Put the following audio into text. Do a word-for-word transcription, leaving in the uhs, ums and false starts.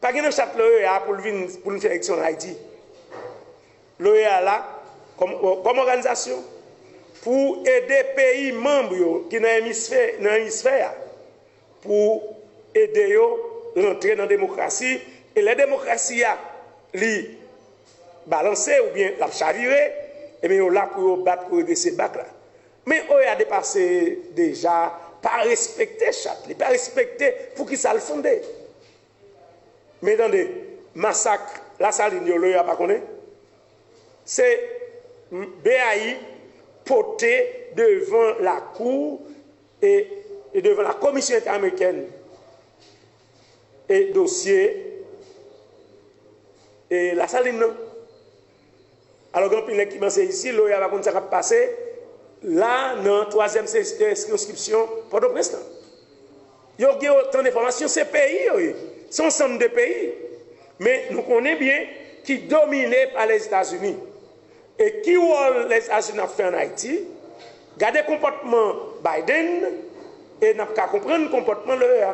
Pa gen nan chat l'OEA pou l vin pou l fè eleksyon ann Ayiti. L'OEA la kòm kòm òganizasyon pou ede peyi manm yo ki nan emisfè nan emisfè a pou ede yo rantre nan demokrasi. E lè demokrasi a li balanse oubyen l ap chavire, ebyen yo la pou yo bat pou redrese bak la. Men OEA depase deja, pa respekte chat, li pa respekte poukisa l fonde. Men tande, masak Lasalin yo, l'OEA pa konnen? Se BAI pote devan lakou e, e devan la Komisyon Entèamerikèn e dosye e Lasalin nan. Alò gen anpil nèg ki panse isi, l'OEA pa konn sa k ap pase la nan twazyèm sirkonskripsyon Pòtoprens lan. Yo gen otan enfòmasyon, se peyi yo ye. Se yon sanm de peyi. Men nou konnen byen ki domine pa Lèzetazini. E ki wòl Lèzetazini ap fè ann Ayiti? Gade konpòtman Biden e n ap ka konprann konpòtman l'OEA.